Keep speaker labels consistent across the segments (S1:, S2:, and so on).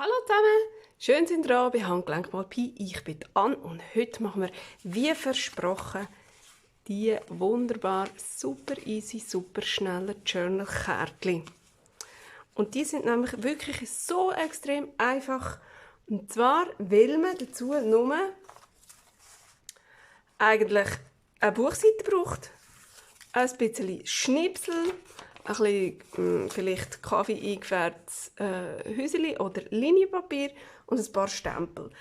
S1: Hallo zusammen, schön sind ihr da bei Handgelenk mal Pi. Ich bin Anne und heute machen wir, wie versprochen, die wunderbar, super easy, super schnellen Journal-Kärtchen. Und die sind nämlich wirklich so extrem einfach. Und zwar will man dazu nur eigentlich eine Buchseite braucht, ein bisschen Schnipsel, ein bisschen vielleicht Kaffee eingefärbtes Häuserli oder Linienpapier und ein paar Stempel.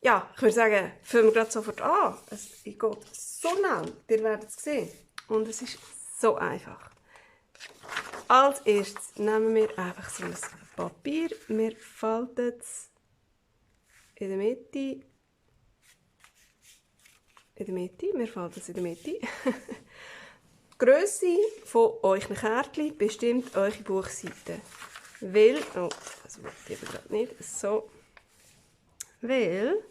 S1: Ja, ich würde sagen, fangen wir gerade sofort an. Es geht so schnell, ihr werdet es sehen. Und es ist so einfach. Als erstes nehmen wir einfach so ein Papier. Wir falten es in der Mitte. Wir falten es in der Mitte. Die Grösse von euren Kärtchen bestimmt eure Buchseite. Weil, oh, das wollte ich aber gerade nicht, so. Weil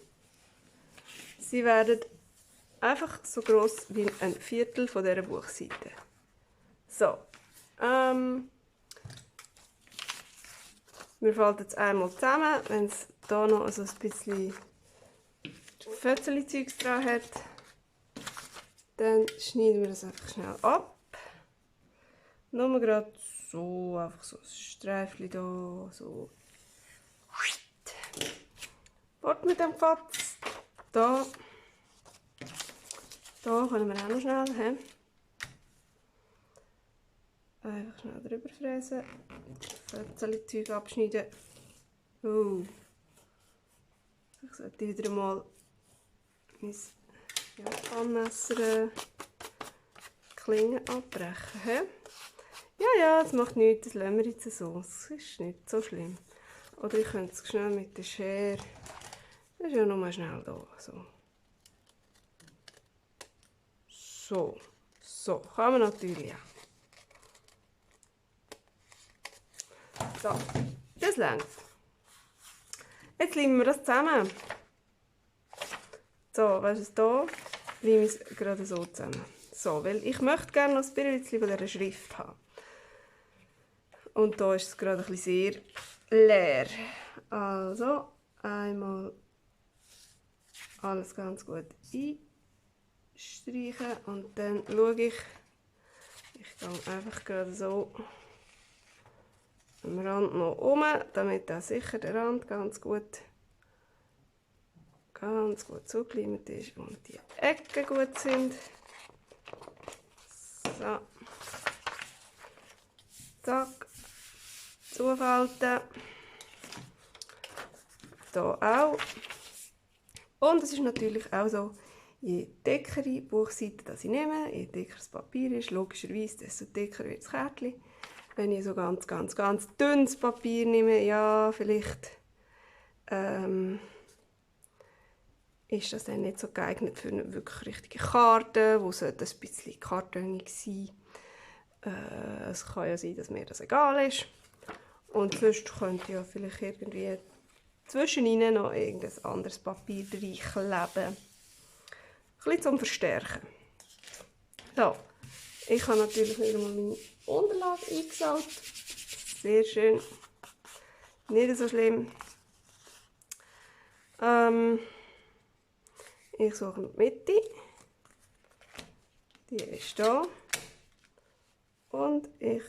S1: sie werden einfach so gross wie ein Viertel von dieser Buchseite. So. Wir falten es einmal zusammen, wenn es hier noch so ein bisschen Fötzeli-Zeugs dran hat. Dann schneiden wir das einfach schnell ab. Nur gerade so, einfach so ein Streifchen da, so. Fort mit dem Fatz. Da können wir auch noch schnell haben. Einfach schnell drüber fräsen. Fötzeli-Zeug abschneiden. Ich sollte wieder mal mein Anmesser Klingen abbrechen. Ja, das macht nichts, das lassen wir jetzt so. Das ist nicht so schlimm. Oder ich könnte es schnell mit der Schere. Das ist ja nur mal schnell da. So, kann man natürlich auch. So, das längt. Jetzt lieben wir das zusammen. So, weißt du, da liebe ich es gerade so zusammen. So, weil ich möchte gerne noch ein bisschen von dieser Schrift haben. Und da ist es gerade ein bisschen sehr leer. Also, einmal alles ganz gut einstreichen und dann schaue ich gehe einfach gerade so am Rand noch um, damit auch sicher der Rand ganz gut zugekleimt ist und die Ecken gut sind. So. Zack. Zufalten. Hier auch. Und es ist natürlich auch so, je dickere Buchseite das ich nehme, je dicker das Papier ist, logischerweise, desto dicker wird das Kärtchen. Wenn ich so ganz dünnes Papier nehme, ja, vielleicht ist das dann nicht so geeignet für eine wirklich richtige Karte, wo sollte ein bisschen kartonig sein. Es kann ja sein, dass mir das egal ist. Und sonst könnte ja vielleicht irgendwie zwischen ihnen noch irgendein anderes Papier reinkleben. Ein bisschen zum Verstärken. So, ich habe natürlich wieder mal meine Unterlage eingesaut. Sehr schön. Nicht so schlimm. Ich suche die Mitte. Die ist da. Und ich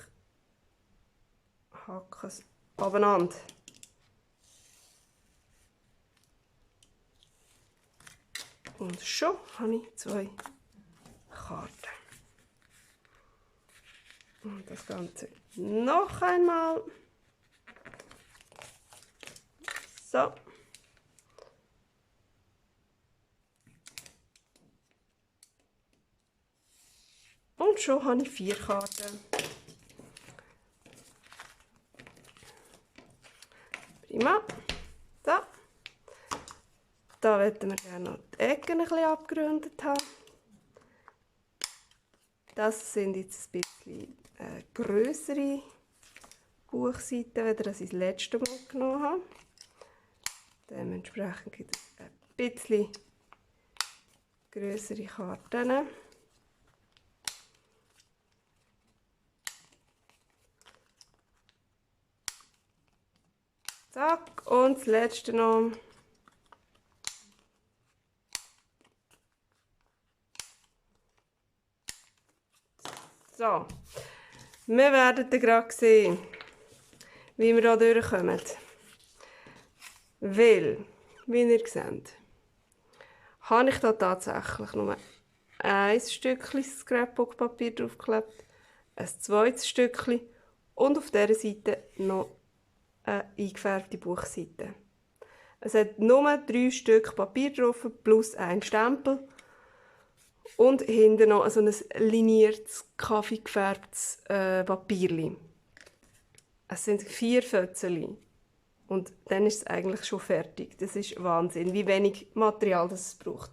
S1: hacke es abeinander. Und schon habe ich 2 Karten. Und das Ganze noch einmal. So. Und schon habe ich 4 Karten. Prima. So. Da möchten wir gerne noch die Ecken ein bisschen abgerundet haben. Das sind jetzt ein bisschen grössere Buchseiten, als ich das letzte Mal genommen habe. Dementsprechend gibt es ein bisschen grössere Karten. Zack, und das letzte noch. So, wir werden dann gerade sehen, wie wir hier durchkommen. Weil, wie ihr seht, habe ich da tatsächlich nur ein Stückchen Scrapbook-Papier draufgeklebt, ein zweites Stückchen und auf dieser Seite noch eine eingefärbte Buchseite. Es hat nur 3 Stück Papier drauf, plus ein Stempel. Und hinten noch so ein liniertes, kaffeegefärbtes Papierchen. Es sind 4 Fötzchen. Und dann ist es eigentlich schon fertig. Das ist Wahnsinn, wie wenig Material das es braucht.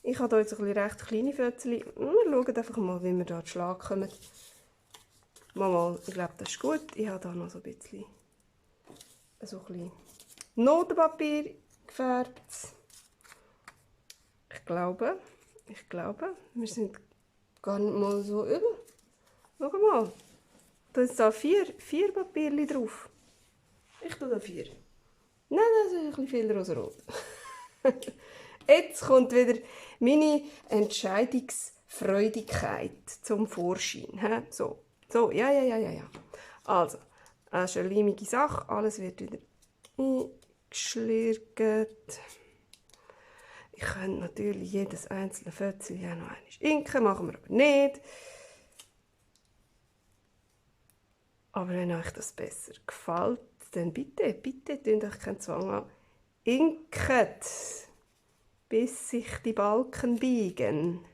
S1: Ich habe hier jetzt ein recht kleine Fötzchen. Wir schauen einfach mal, wie wir hier zu Schlag kommen. Mal, ich glaube, das ist gut. Ich habe hier noch so ein bisschen Notenpapier gefärbt. Ich glaube, wir sind gar nicht mal so übel. Schau mal, da sind da 4 Papierchen drauf. Ich tue da 4. Nein, das ist ein bisschen viel rosarot. Jetzt kommt wieder meine Entscheidungsfreudigkeit zum Vorschein. So, ja. Also, das ist eine leimige Sache. Alles wird wieder eingeschlirrt. Ich könnte natürlich jedes einzelne Fötzchen noch einmal inken, machen wir aber nicht. Aber wenn euch das besser gefällt, dann bitte, tut euch keinen Zwang an. Inket, bis sich die Balken biegen.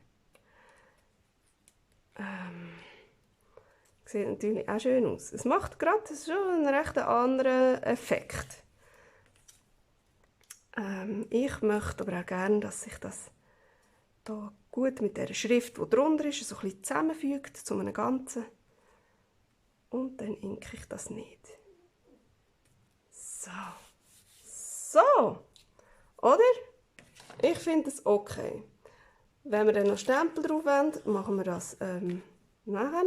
S1: Sieht natürlich auch schön aus. Es macht gerade schon einen recht anderen Effekt. Ich möchte aber auch gerne, dass sich das da gut mit der Schrift, die drunter ist, so ein bisschen zusammenfügt zu einem Ganzen. Und dann inke ich das nicht. So. Oder? Ich finde das okay. Wenn wir dann noch Stempel drauf wollen, machen wir das nachher.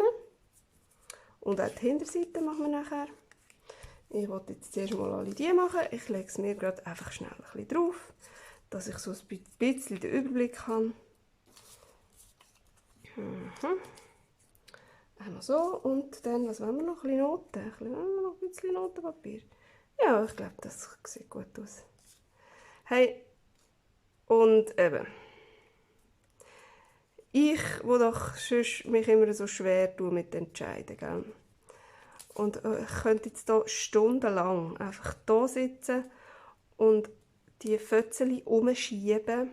S1: Und auch die Hinterseite machen wir nachher. Ich wollte jetzt zuerst mal alle die machen. Ich lege es mir gerade einfach schnell ein bisschen drauf, dass ich so ein bisschen den Überblick habe. Einmal so und dann, was wollen wir noch? Ein bisschen Noten. Noch ein bisschen Notenpapier. Ja, ich glaube, das sieht gut aus. Hey, und eben. Ich, wo doch sonst mich immer so schwer tue mit Entscheiden, gell? Und ich könnte jetzt hier stundenlang einfach hier sitzen und die Fötzchen umschieben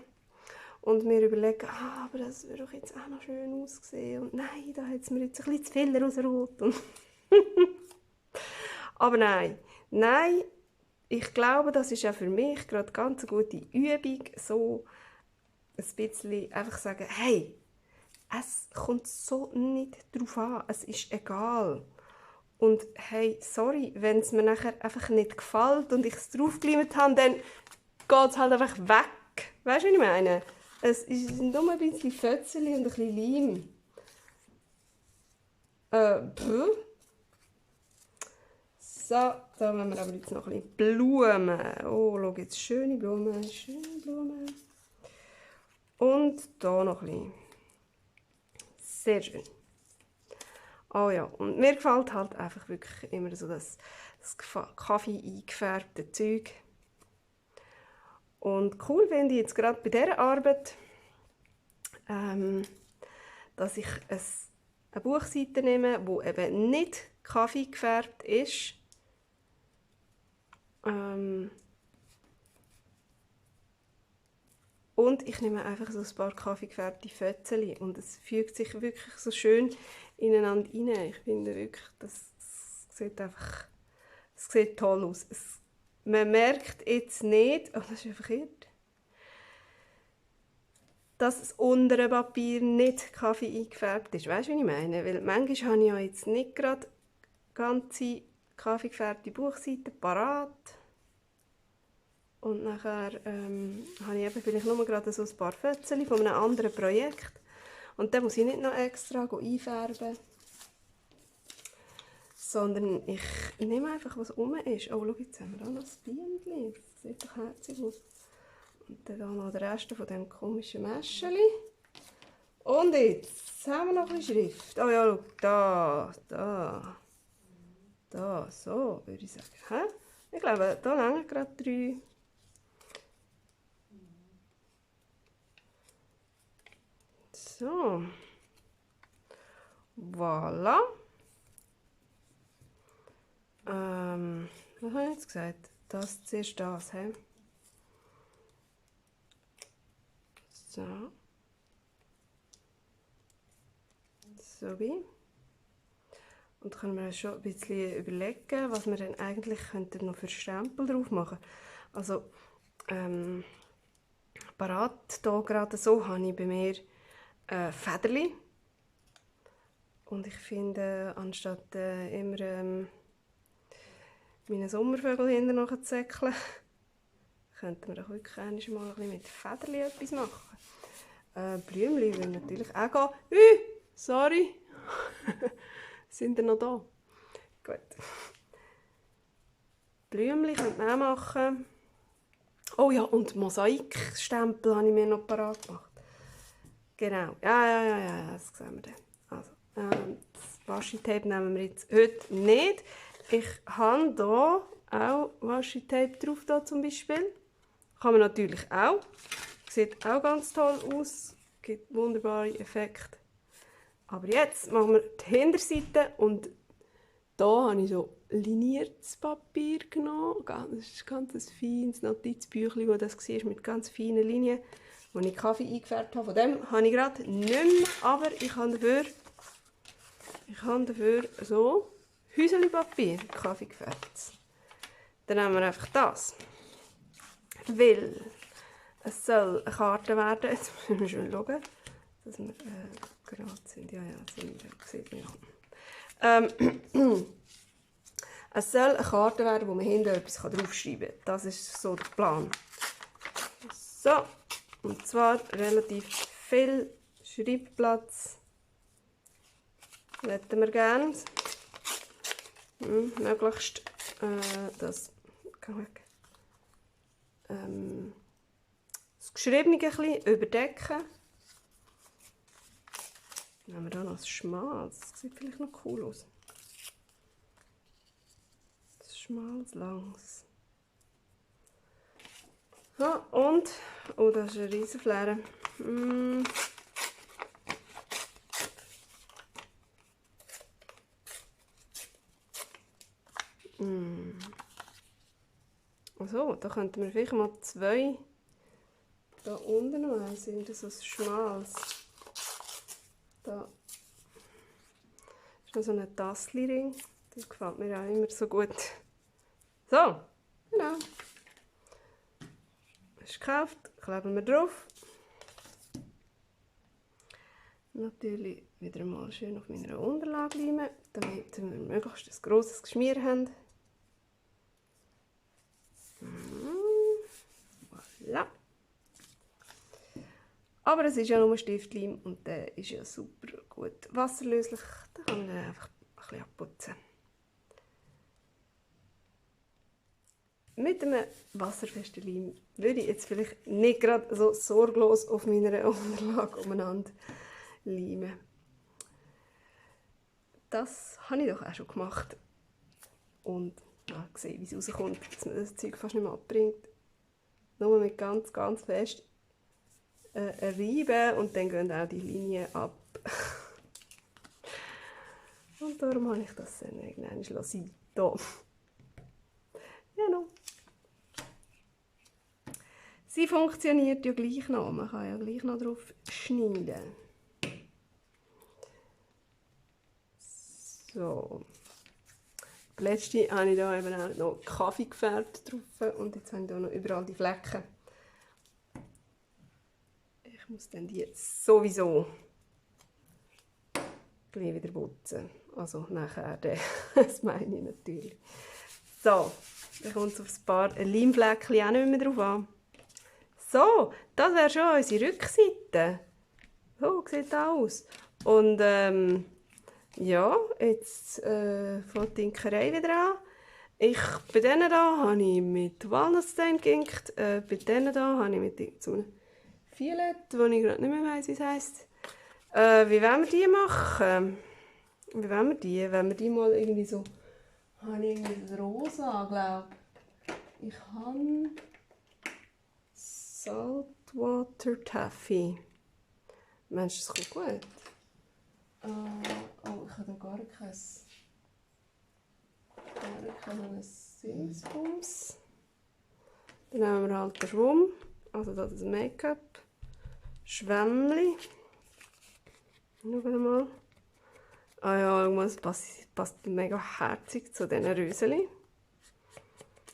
S1: und mir überlegen, aber das würde doch jetzt auch noch schön aussehen. Und nein, da hat es mir jetzt ein bisschen zu viel rosarot. Aber nein, ich glaube, das ist auch für mich gerade ganz eine gute Übung, so ein bisschen einfach sagen, hey, es kommt so nicht drauf an, es ist egal. Und hey, sorry, wenn es mir nachher einfach nicht gefällt und ich es draufgeleimt habe, dann geht es halt einfach weg. Weißt du, was ich meine? Es sind nur ein bisschen Fötzchen und ein bisschen Leim. So, da haben wir aber jetzt noch ein bisschen Blumen. Oh, schau jetzt, schöne Blumen. Und hier noch ein bisschen. Sehr schön. Oh ja, und mir gefällt halt einfach wirklich immer so das Kaffee eingefärbte Zeug. Und cool finde ich jetzt gerade bei dieser Arbeit, dass ich eine Buchseite nehme, die eben nicht Kaffee gefärbt ist. Und ich nehme einfach so ein paar kaffeegefärbte Fötzchen und es fügt sich wirklich so schön ineinander rein. Ich finde wirklich, das sieht einfach, es sieht toll aus. Man merkt jetzt nicht, oh, das ist einfach verkehrt, dass das untere Papier nicht Kaffee eingefärbt ist. Weißt du, was ich meine? Weil manchmal habe ich ja jetzt nicht gerade ganze kaffeegefärbte Buchseiten parat. Und nachher habe ich eben vielleicht nur gerade so ein paar Fötzchen von einem anderen Projekt. Und dann muss ich nicht noch extra einfärben. sondern ich nehme einfach, was rum ist. Oh, schau, jetzt haben wir da noch das Bienchen. Das sieht doch herzig aus. Und dann noch der Rest von diesem komischen Mäscheli. Und jetzt haben wir noch ein bisschen Schrift. Oh ja, schau, da, so würde ich sagen. Hä? Ich glaube, da lange gerade 3. So. Voilà. Was habe ich jetzt gesagt? Das zuerst das, hä? So. So wie. Und können wir uns schon ein bisschen überlegen, was wir dann eigentlich noch für Stempel drauf machen. Also, parat hier gerade so habe ich bei mir Federli. Und ich finde, anstatt immer meine Sommervögel hinten nachher zu säckeln, könnten wir doch wirklich mal ein bisschen mit Federli etwas machen. Blümchen will natürlich auch gehen. Sorry. Sind ihr noch da? Gut. Blümchen könnte man auch machen. Oh ja, und Mosaikstempel habe ich mir noch parat gemacht. Genau. Ja, das sehen wir dann. Also, das Washi-Tape nehmen wir jetzt heute nicht. Ich habe hier auch Washi-Tape drauf, da zum Beispiel. Kann man natürlich auch. Sieht auch ganz toll aus. Gibt wunderbare Effekte. Aber jetzt machen wir die Hinterseite und da habe ich so liniertes Papier genommen. Das ist ganz ein feines Notizbüchlein, wo das war, mit ganz feinen Linien, wo ich Kaffee eingefärbt habe. Von dem habe ich gerade nicht mehr, aber ich habe dafür so Häuselpapier, Kaffee gefärbt. Dann nehmen wir einfach das. Weil es soll eine Karte werden. Jetzt müssen wir schon schauen, dass wir gerade sind. Ja, sind wir. Sieht man ja. Es soll eine Karte werden, wo man hinten etwas draufschreiben kann. Das ist so der Plan. So, und zwar relativ viel Schreibplatz hätten wir gerne. Möglichst das Geschriebene ein bisschen überdecken. Dann haben wir hier noch ein schmales. Das sieht vielleicht noch cool aus. Das schmales, langes. Ja, und, oh, das ist eine Riesenfläche. Also, da könnten wir vielleicht mal 2 da unten noch eins, so ein schmales. Da ist noch so ein Tassli-Ring. Das gefällt mir auch immer so gut. So, genau. Ist gekauft, kleben wir drauf. Natürlich wieder mal schön auf meiner Unterlage reiben, damit wir möglichst ein grosses Geschmier haben. Voilà. Aber es ist ja nur Stiftleim und der ist ja super gut wasserlöslich. Da kann man einfach ein bisschen abputzen. Mit einem wasserfesten Leim würde ich jetzt vielleicht nicht gerade so sorglos auf meiner Unterlage umeinander leimen. Das habe ich doch auch schon gemacht. Und gesehen, wie es rauskommt, dass man das Zeug fast nicht mehr abbringt. Nur mit ganz, ganz fest reiben und dann gehen auch die Linien ab. Und darum habe ich das dann irgendwann sein. Hier. Genau. Sie funktioniert ja gleich noch. Man kann ja gleich noch drauf schneiden. So. Die letzte habe ich da eben auch noch Kaffee gefärbt drauf und jetzt habe ich hier noch überall die Flecken. Ich muss dann die jetzt sowieso gleich wieder putzen. Also nachher, das meine ich natürlich. So, dann kommt es auf ein paar Leimfleckchen auch nicht mehr drauf an. So, das wäre schon unsere Rückseite. So sieht das aus. Und ja, jetzt fängt die Imkerei wieder an. Bei denen da habe ich mit Walnussstein geinkt. Bei denen da habe ich mit so einem Violet, wo ich gerade nicht mehr weiss, wie es heisst. Wie wollen wir die machen? Wie wollen wir die? Wenn wir die mal irgendwie so... Habe ich irgendwie das Rosa, glaube ich. Ich habe... Saltwater Taffy. Meinst du, das kommt gut? Oh, ich habe da gar kein Dingsbums. Dann nehmen wir halt den Schwamm, also das Make-up. Schwämmli. Schauen mal. Ah ja, irgendwas passt mega herzig zu diesen Röseli.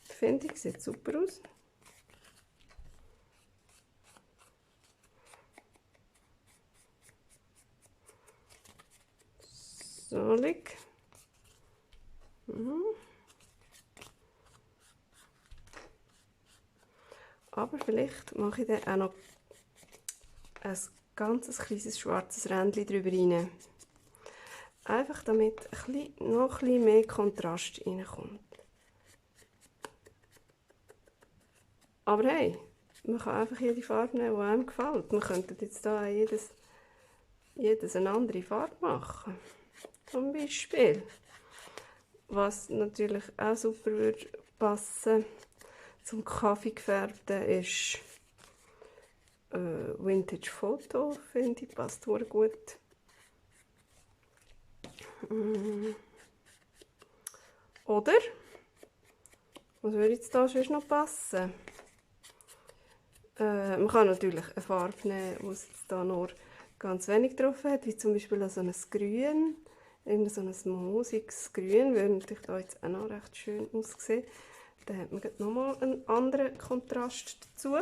S1: Finde ich, sieht super aus. So, lieg. Aber vielleicht mache ich dann auch noch ein ganz kleines schwarzes Rändchen drüber rein. Einfach damit noch ein bisschen mehr Kontrast reinkommt. Aber hey, man kann einfach jede Farbe nehmen, die einem gefällt. Man könnte jetzt da jedes eine andere Farbe machen. Zum Beispiel. Was natürlich auch super würde passen zum Kaffee gefärbten ist Vintage Photo, finde ich, passt sehr gut. Oder, was würde jetzt da sonst noch passen? Man kann natürlich eine Farbe nehmen, die es jetzt da nur ganz wenig drauf hat, wie zum Beispiel so ein Grün. Irgend so ein moosiges Grün würde natürlich da jetzt auch noch recht schön aussehen. Dann hat man nochmal einen anderen Kontrast dazu.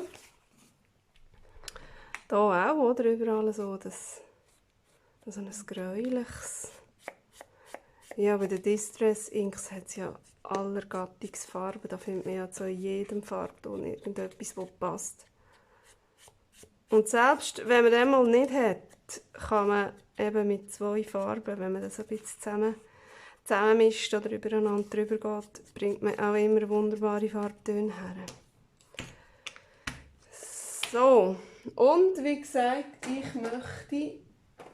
S1: Hier auch, oder? Überall so ein gräuliches. Ja, bei den Distress Inks hat es ja aller Gattungsfarben. Da findet man ja zu jedem Farbton irgendetwas, das passt. Und selbst wenn man den mal nicht hat, kann man eben mit 2 Farben, wenn man das ein bisschen zusammenmischt oder übereinander drüber geht, bringt man auch immer wunderbare Farbtöne her. So, und wie gesagt, ich möchte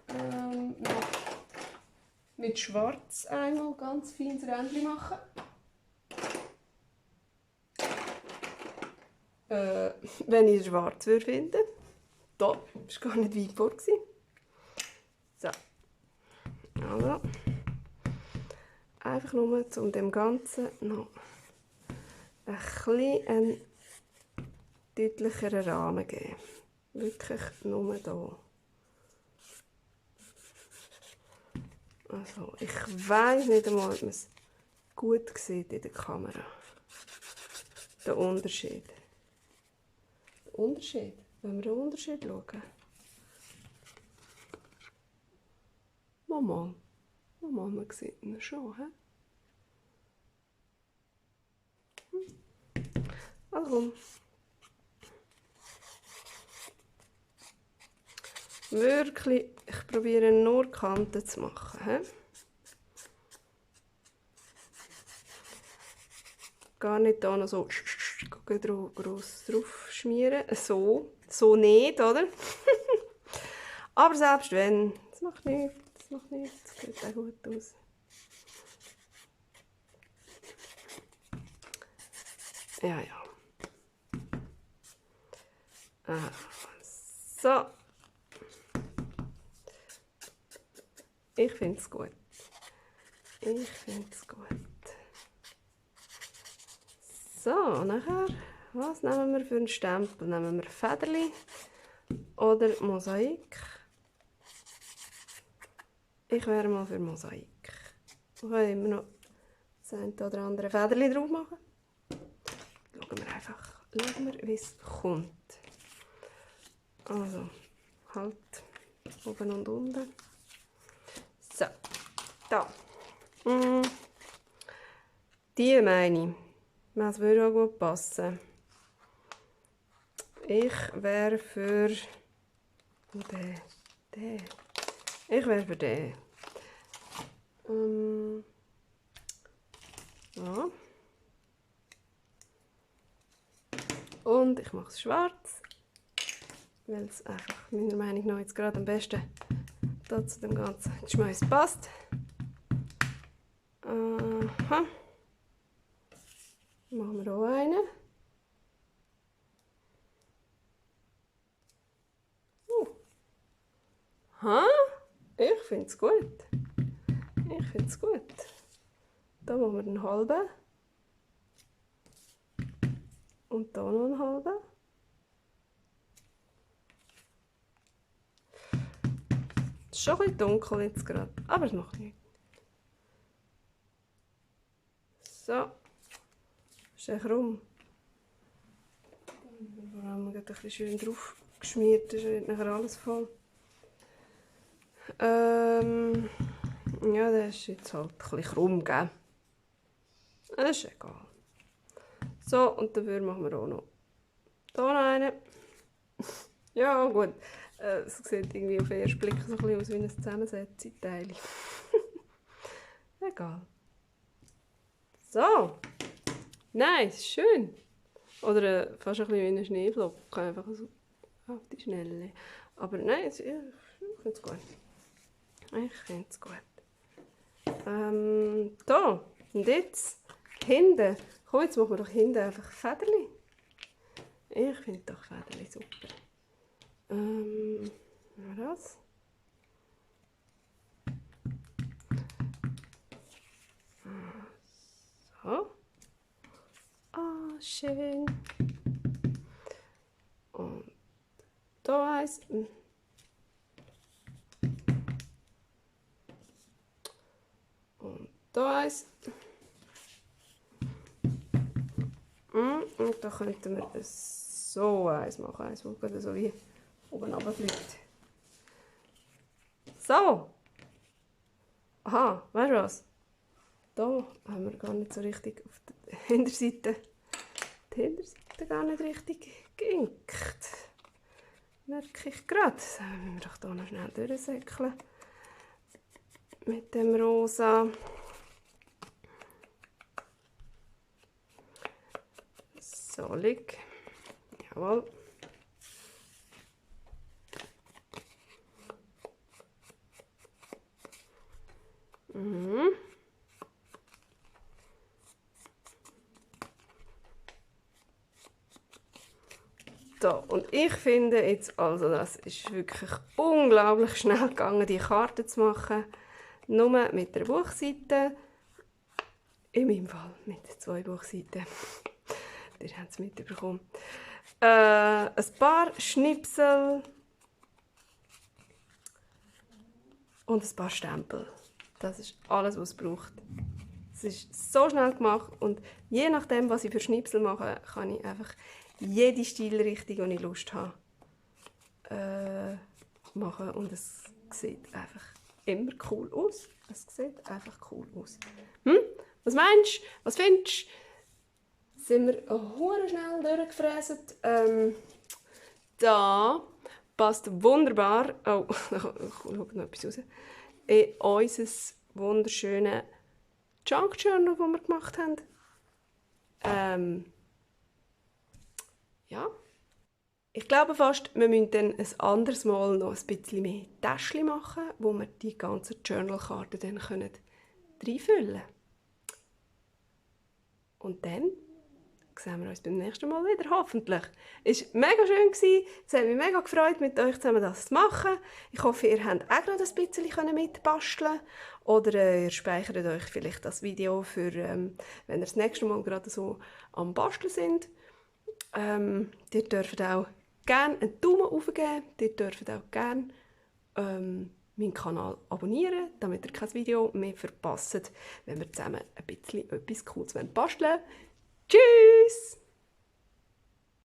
S1: noch mit Schwarz einmal ganz feines Rändchen machen. Wenn ich Schwarz finden würde. Da, das war gar nicht weit vor. So. Also. Einfach nur, um dem Ganzen noch ein bisschen einen deutlicheren Rahmen zu geben. Wirklich nur hier. Also, ich weiss nicht einmal, ob man es gut sieht in der Kamera. Der Unterschied. Der Unterschied? Wenn wir den Unterschied schauen. Mama, man sieht ihn schon, hä? Also komm. Wirklich, ich probiere nur Kanten zu machen. He? Gar nicht da noch so gross drauf schmieren. So nicht, oder? Aber selbst wenn, das macht nichts, das sieht auch gut aus. Ja. So. Ich finde es gut. So, nachher, was nehmen wir für einen Stempel? Nehmen wir Federli oder Mosaik? Ich wäre mal für Mosaik. Wir können immer noch das eine oder andere Federli drauf machen. Schauen wir, wie es kommt. Also, halt oben und unten. So, da. Die meine ich. Das würde auch gut passen. Ich wäre für den. Ich wäre für den. Ja. Und ich mache es schwarz, weil es einfach meiner Meinung nach jetzt gerade am besten da zu dem ganzen Geschmäus passt. Aha. Machen wir auch einen. Ha? Ich finde es gut. Ich finde es gut. Da machen wir einen halben. Und da noch einen halben. Es ist schon ein bisschen dunkel jetzt gerade, aber es macht nichts. So. Ist echt rum. Vor allem ein bisschen schön drauf geschmiert, dann wird nachher alles voll. Ja, der ist jetzt halt ein bisschen krumm, gell? Das ist egal. So, und dafür machen wir auch noch hier noch einen. Ja, gut. Es sieht irgendwie auf den ersten Blick so ein bisschen aus wie ein Zusammensetzteil. Egal. So. Nice, schön. Oder fast ein bisschen wie ein Schneeflocken, einfach so auf die Schnelle. Aber nein, ich finde es gut. Ich finde es gut. Da. Und jetzt hinten. Komm, jetzt machen wir doch hinten einfach Federli. Ich finde doch Federli super. Das. So. Ah, schön. Und da eins. Und da eins. Und da könnten wir so eins machen. Eins, das gerade so wie oben runterfliegt. So. Aha, weißt du was? Da haben wir gar nicht so richtig auf der Hinterseite. Die Hinterseite gar nicht richtig geinkt. Merke ich gerade. Das müssen wir doch hier noch schnell durchsäckeln. Mit dem Rosa. So, lieg. Jawohl. Mhm. So, und ich finde jetzt, also das ist wirklich unglaublich schnell gegangen, die Karte zu machen. Nur mit der Buchseite. In meinem Fall mit 2 Buchseiten. Ihr habt es mitbekommen. Ein paar Schnipsel und ein paar Stempel. Das ist alles, was es braucht. Es ist so schnell gemacht und je nachdem, was ich für Schnipsel mache, kann ich einfach jede Stilrichtung, die ich Lust habe, machen. Und es sieht einfach immer cool aus. Es sieht einfach cool aus. Was meinst du? Was findest du? Sind wir hure schnell durchgefräst. Da passt wunderbar. Oh, da kommt noch etwas raus. In unser wunderschönes Junk Journal, das wir gemacht haben. Ja. Ich glaube fast, wir müssen dann ein anderes Mal noch ein bisschen mehr Täschchen machen, wo wir die ganzen Journalkarten dann reinfüllen können. Und dann sehen wir uns beim nächsten Mal wieder, hoffentlich. Es war mega schön. Es hat mich mega gefreut, mit euch zusammen das zu machen. Ich hoffe, ihr habt auch gerade ein bisschen mitbasteln. Oder ihr speichert euch vielleicht das Video für, wenn ihr das nächste Mal gerade so am Basteln sind. Ihr dürft auch gerne einen Daumen hoch geben. Ihr dürft auch gerne meinen Kanal abonnieren, damit ihr kein Video mehr verpasst, wenn wir zusammen ein bisschen etwas Cooles basteln wollen. Tschüss!